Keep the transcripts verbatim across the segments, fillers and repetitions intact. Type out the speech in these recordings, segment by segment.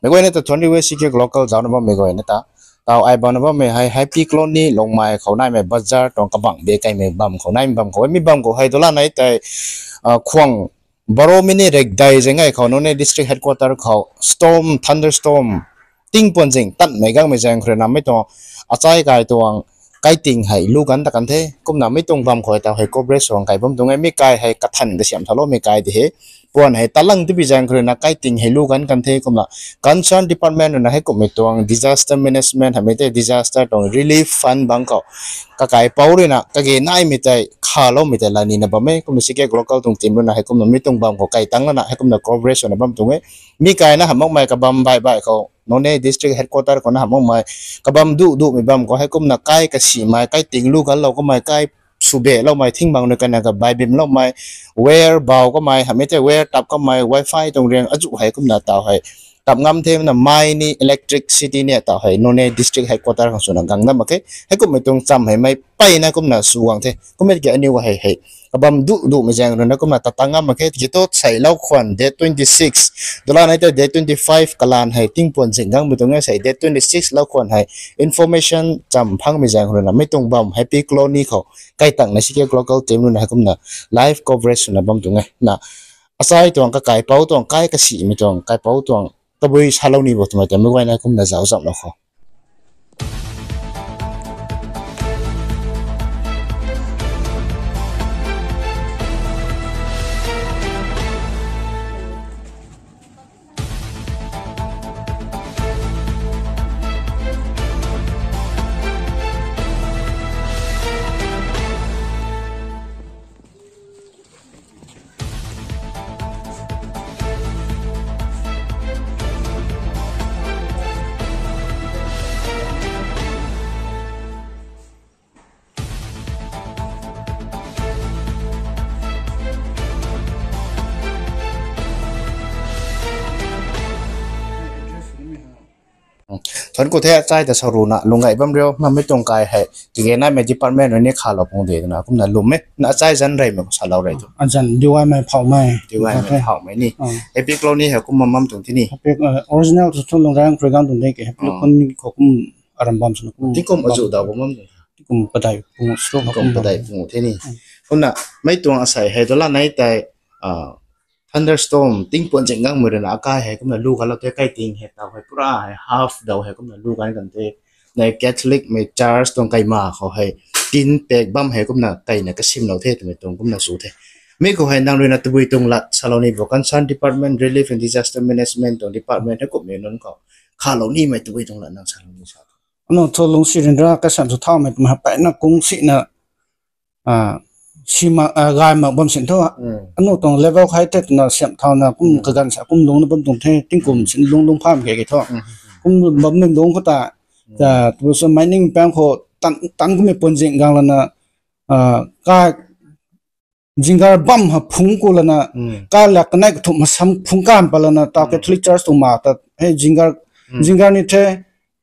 Meic guayna ta thuanc riu e, C K local zaucna bammei guayna ta. Tau ai bamna bammei hei Happy Colony, Longmai khou naimei bazar tuang kabang de kaimei bam khou naimei bam khou e. Mi bam khou hei dula nei tei, ah, khwang baro minute rekdai zeng ai khou Noney district headquarter khou storm, thunderstorm, tingpuan zing tanmei gangmei zaeng khou rui na mei tuang achai kai tuang kaiting hei lu ganv ta kan the. Kumna mei tuang bam khou tau hei coverage sw gang kai bam tuang e. Mi kai hei kathan kasiamh thaloumei kai di he. Puan hei talang tibi zaeng khou rui na kaiting hei lu ganv kan the. Kumna concern department rui na heikumhmei tuang disaster management hamei tei disaster tuang relief fund bang khou kakaipouc rui na kage naimei tei khaloumei tei la nina bam e. Kumna C K local tuang team rui na heikumna mei tuang bam khou kai tang lana heikumna coverage swna bam tuang e. Mi kaina hamh makmei kabam baih baih khou Noney district headquarter khou na hamh makmei kabam duh duhmei bam khou heikumna kai kasimei, kaiting lu ganvlou kamei, kai swbeloumei, thing bang rui kana ka baibimloumei, wire bau kamei hamei tei wire tap kamei, wifi tuang riang azuh hei kumna tau hei tap ngam the. Kumna mei ni, electricity ni tau hei Noney district headquarter khang swna gang dam mak khe. Heikumhmei tuang cham hei mei peyna kumna sw gang the. Kummei ki aniu hei hei kabam duh duhmei zaeng rui na kumna ta tang ngam mak khe. Tiki tu seilou khwan date twenty six, dula nei tei date twenty five kalan hei tingpuan zing gangmei tuang e. Sei date twenty six lou khwan hei information cham phangmei zaeng rui na mei tuang bam Happy Colony khou kai tangna C K local team rui na heikumna live coverage swna bam tuang e. Na achai tuang kakaipouc tuang kai kasimei tuang kaipouc tuang tabui salou ni bo twmei ta mei guayna kumna zauc zamhlou khou Thuanc ku the achai ta sa runa lung gay bam riu. Namei tuang kai hei kage naimei department rui ni khalou pung de twna kumna lwm e. Na achai zanc reymei khou salou rei tu. Azanc D Y mei phauhmei. D Y mei phauhmei ni. Happy Colony hei kumna bam tuang the ni. Original thu thu Lungrang khou rui gang tuang de ke Happy Colony khou kum aram bam swna kum. Tingkum azuh daw bam bam tuang. Tingkum padeih pung stroke kum padeih pung the ni. Kumna mei tuang asei hei dula nei tei thunderstorm tingpuan zing gangmei rui na akai hei kumna lu ganvlou the. Kaiting hei tau hei pura hei half daw hei kumna lu ganv kan the. Nei Catholicmei church tuang kaima khou hei tin pak bam hei kumna kaina kasimlou the twmei tuang kumna sw the. Mi khou hei nang rui na tabui tuang lat salou ni bo, concern department, relief and disaster management tuang department heikumhmei nunc khou khalou nimei tabui tuang lat nang salou ni sa. Anu thu lungcsi ryanra kasiamh sw thaumei twmei hei peyna kung sina sima gay mak bam sin thu. Anu tuang level khou hei tei twna siamh thauna kum kaganv sa kum lungcna bam tuang the, tingkum sin lungc lungc pham ke ke thu. Kum bammei lungc khou ta, tabui sw mining pang khou tan kummei puan zing gang lana, ka zinger bam ha phungc ku lana, kala kanei kathumh ha sam phungc kan pat lana, tau Catholic Church tuang ma ta hei zinger, zinger ni the,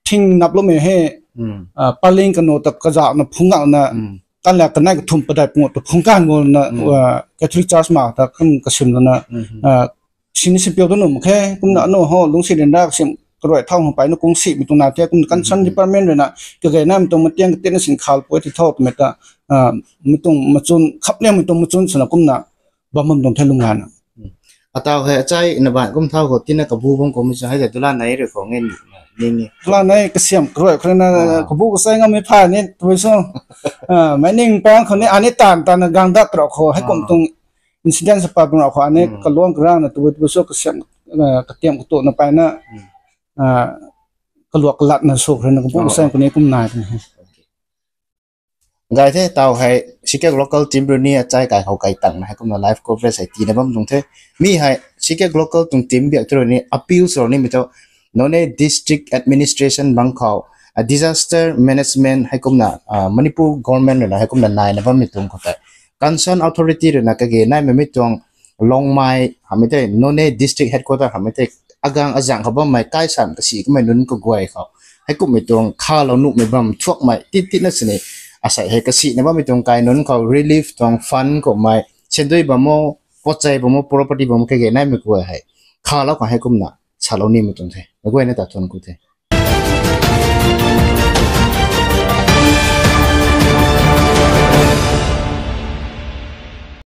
thing naploumei hei, paling kanu ta kazauhna phungc gana, kala kanei kathumh padeih pung ta phungc kan guna, Catholic Church ma ta kum kasim lana, sini sipiu tu nuh mak khe. Kumna anu ho lungcsi ryanra kasiamh karuai thau hang peyna kung simei tuang na the. Kumna concern department rui na kage naimei tuang matiang katina sin khal pui ti tho twmei ta, mei tuang machun khapliangmei tuang machun swna kumna bam bam tuang the lung gana. Atau hei achai na ban kum thau khou tina kabu bam kummei chu hei tei dula nei rui khou nge ni, ni, ni. Dula nei kasiamh karuai khou rui na kabu kasai ngammei phay ni twmei sw. Mining pang khou ni ani taanv taanna gang dat rau khou heikum tuang incident sa pat bam rau khou ani kaluang karana tabui tabui sw kasiamh, katiam katuhna peyna kaluak kalatna sw khou rui na kabu kasai khou ni kum nai twna he. Gay the, tau hei C K local team rui ni achai kai khou kai tangna heikumna live coverage hei tiina bam tuang the. Mi hei C K local tuang team biak tu rui ni appeal sw rau nimei thu, Noney district administration bang khou, disaster management heikumna, Manipur government rui na heikumna naina bammei tuang khou tei, concern authority rui na kage naimei mei tuang Longmai hamei tei Noney district headquarter hamei tei agang azang khou bammei kaisan kasi kamei nunc kaguay khou heikumhmei tuang khalou nuhmei bam thuakmei tit titna sini asei hei kasina bammei tuang kai nunc khou relief tuang fund khou mei sendui bam o, pochei bam o, property bam o kage naimei guay hei khalou khang heikumna salou nimei tuang the. Meic guayna ta thuan ku the.